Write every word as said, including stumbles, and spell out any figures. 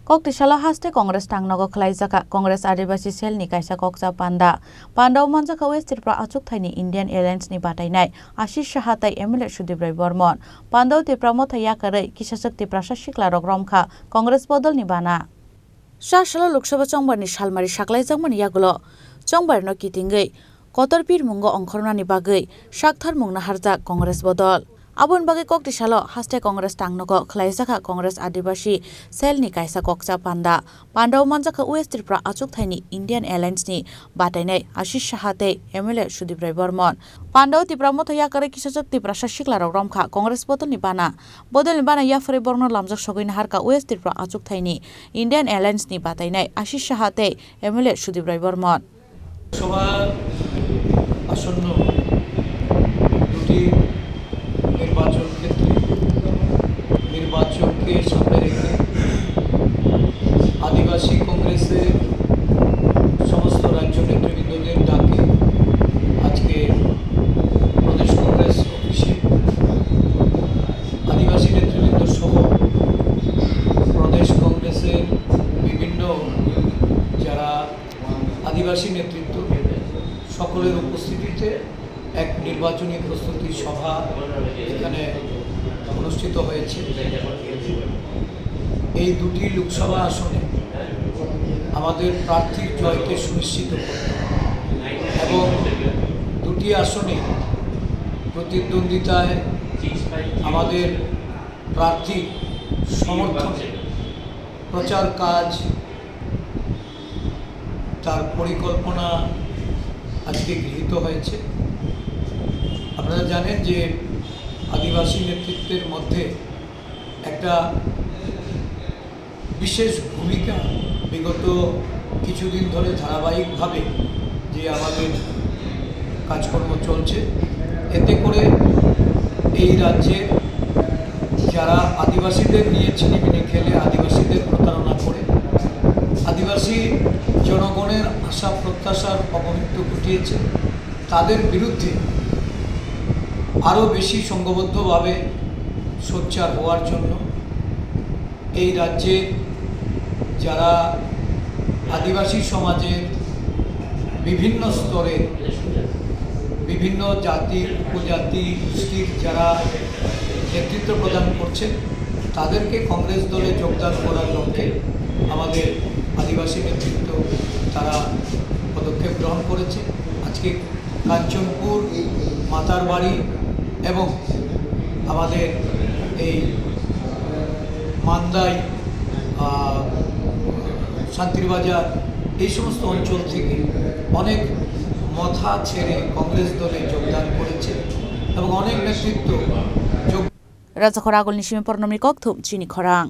Koktisalo haste Congress tangnogo khwlaijakha Congress Adibasi Cell ni kaisa kokcha panda. Pandao manjakha West Tripura achukthai ni Indian Alliance ni batainai Ashish Saha tei M L A Sudip Roy Bormon. Pandao Tipra motha yakarwi kisachwk Tiprasa sikla rok romkha Congress bodol ni bana. Sasalo Lok Sabha chongbar ni salmari saklaijakmani yagulo chongbar no kitingwi kotor pirmungo ongkhornani bagwi saktharmung naharjak Congress bodol. Aboni bagwi koktisalo haste Congress tangnogo khwlaijakha Congress Adibasi Cell ni kaisa kokcha panda. Pandao manjakha West Tripura achukthai ni Indian Alliance ni batainai Ashish Saha tei M L A Sudip Roy Bormon. Pandao Tipra motha yakarwi kisachwk Tiprasa sikla rok romkha Congress bodol ni bana. Bodol ni bana yapharwi borokno lamjak sogwi naharkha West Tripura achukthai ni Indian Alliance ni batainai Ashish Saha tei M L A Sudip Roy Bormon. লোকসভার আসন্ন দুটি নির্বাচন ক্ষেত্রে নির্বাচনকে সামনে রেখে আদিবাসী কংগ্রেসের সমস্ত রাজ্য নেতৃবৃন্দদের ডাকে আজকে প্রদেশ কংগ্রেস অফিসে আদিবাসী নেতৃবৃন্দ সহ প্রদেশ কংগ্রেসের বিভিন্ন যারা আদিবাসী নেতৃত্ব সকলের উপস্থিতিতে এক নির্বাচনী প্রস্তুতি সভা এখানে অনুষ্ঠিত হয়েছে। এই দুটি লোকসভা আসনে আমাদের প্রার্থীর জয়কে সুনিশ্চিত করতে এবং দুটি আসনে প্রতিদ্বন্দ্বিতায় আমাদের প্রার্থীর সমর্থনে প্রচার কাজ, তার পরিকল্পনা আজকে গৃহীত হয়েছে। আপনারা জানেন যে আদিবাসী নেতৃত্বের মধ্যে একটা বিশেষ ভূমিকা বিগত কিছুদিন ধরে ধারাবাহিকভাবে যে আমাদের কাজকর্ম চলছে, এতে করে এই রাজ্যে যারা আদিবাসীদের নিয়ে ছিনিমিনি খেলে, আদিবাসীদের প্রতারণা করে, আদিবাসী জনগণের আশা প্রত্যাশার অবহেলিত ঘটিয়েছে, তাদের বিরুদ্ধে আরও বেশি সংঘবদ্ধভাবে সোচ্চার হওয়ার জন্য এই রাজ্যে যারা আদিবাসী সমাজের বিভিন্ন স্তরে বিভিন্ন জাতি, উপজাতি, গোষ্ঠীর যারা নেতৃত্ব প্রদান করছেন, তাদেরকে কংগ্রেস দলে যোগদান করার লক্ষ্যে আমাদের আদিবাসী নেতৃত্ব তারা পদক্ষেপ গ্রহণ করেছে। আজকে কাঞ্চনপুর, মাতারবাড়ি এবং আমাদের এই মান্দাই, আহ, শান্তিরবাজার, এই সমস্ত অঞ্চল থেকে অনেক মথা ছেড়ে কংগ্রেস দলে যোগদান করেছে এবং অনেক নেতৃত্ব যোগ Rajakhor agulni simi pornomni kokthum chini khorang.